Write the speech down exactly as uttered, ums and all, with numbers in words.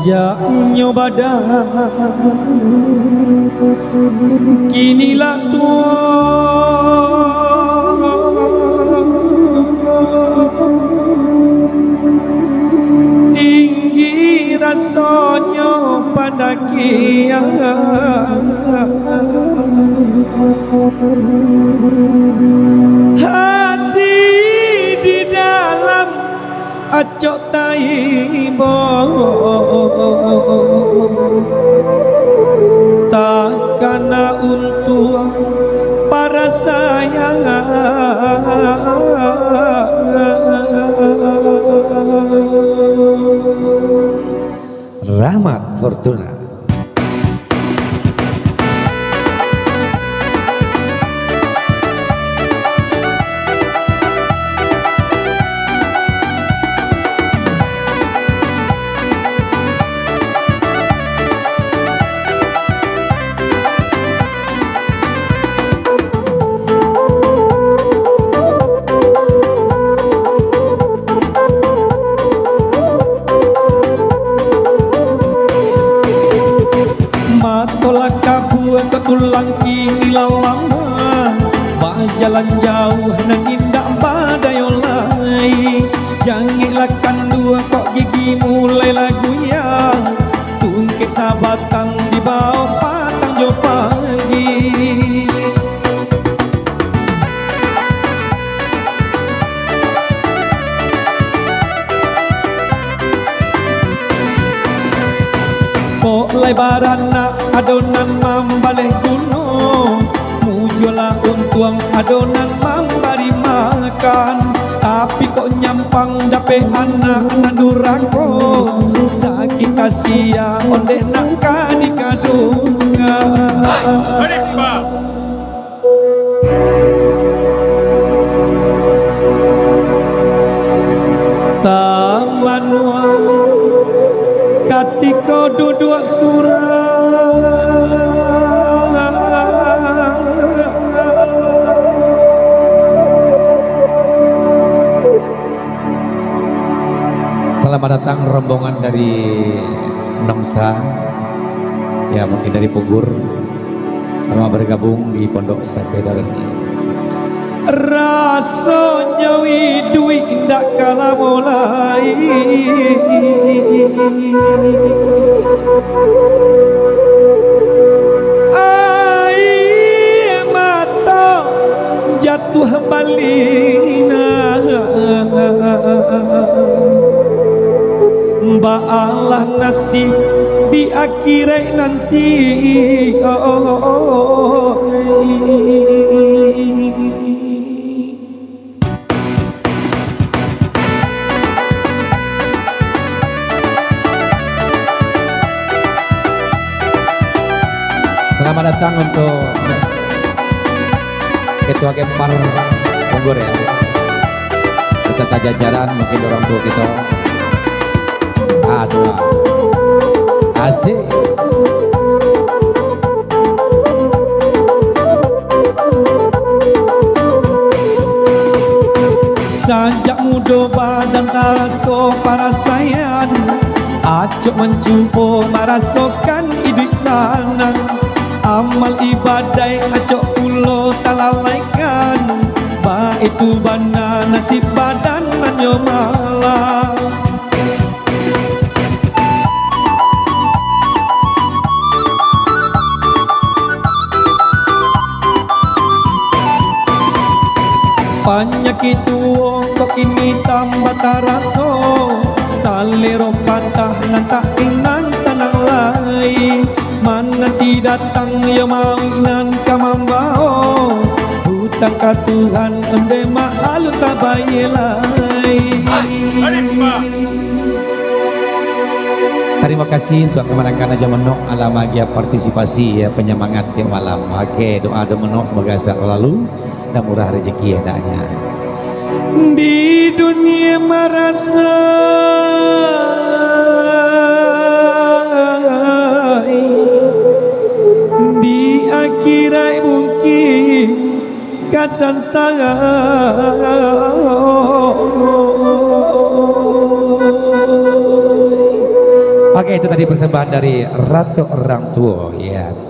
Jaknyo badan kini lah tuo, tinggi rasonyo padakian. Hati di dalam acok taibo, takana untuang parasaian. Rahmat Fortuna. Mato lah kabua kok tulang kini lah lamah, bajalan jauah nan indak badayo lai. Jangek lah kandua kok gigi mulai lah guyang, tungkek sabatang dibao patang jo pagi. Kok lai baranak ado nan mambaleh guno, mujualah untuang ado nan mambari makan. Tapi kok nyampang dapek anak nan durako, sakik kasiah ondeh nak ka dikadungan. Tamanuang katiko duduak surang. Selamat datang rombongan dari Nongsa, ya, mungkin dari Punggur. Selamat bergabung di Pondok Pesantren Darul Hikmah. Rasonyo iduik indak ka lamo lai. Aia mato jatuah balinang. Baalah nasib di akhirat nanti. Selamat datang untuk Ketua Gempar Punggur, ya, beserta jajaran, mungkin orang tua kita. Aduh, asik. Sajak mudo badan taraso parasaian, acok mancubo marasokan iduik sanang. Amal ibadaik acok pulo talalaikan, baitu bana nasib badan nan nyo malang. Panyakik tuo kok kini tambah taraso, salero patah nan tak inang sanang lai. Mananti datang yo mauik nan ka mambao, hutang ka Tuhan ondeh mak alun tabayia lai. Tarimo kasih untuak kamanakan Ajo Menok alah maagiah partisipasi, ya, panyamangat tiok malam. Oke, doa Ajo Menok samoga sehat salalu dan murah rejeki andaknyo. Di dunia marasai, di akhirat mungkin ka sansara. Oke, itu tadi persembahan dari Ratu Orang Tua, ya.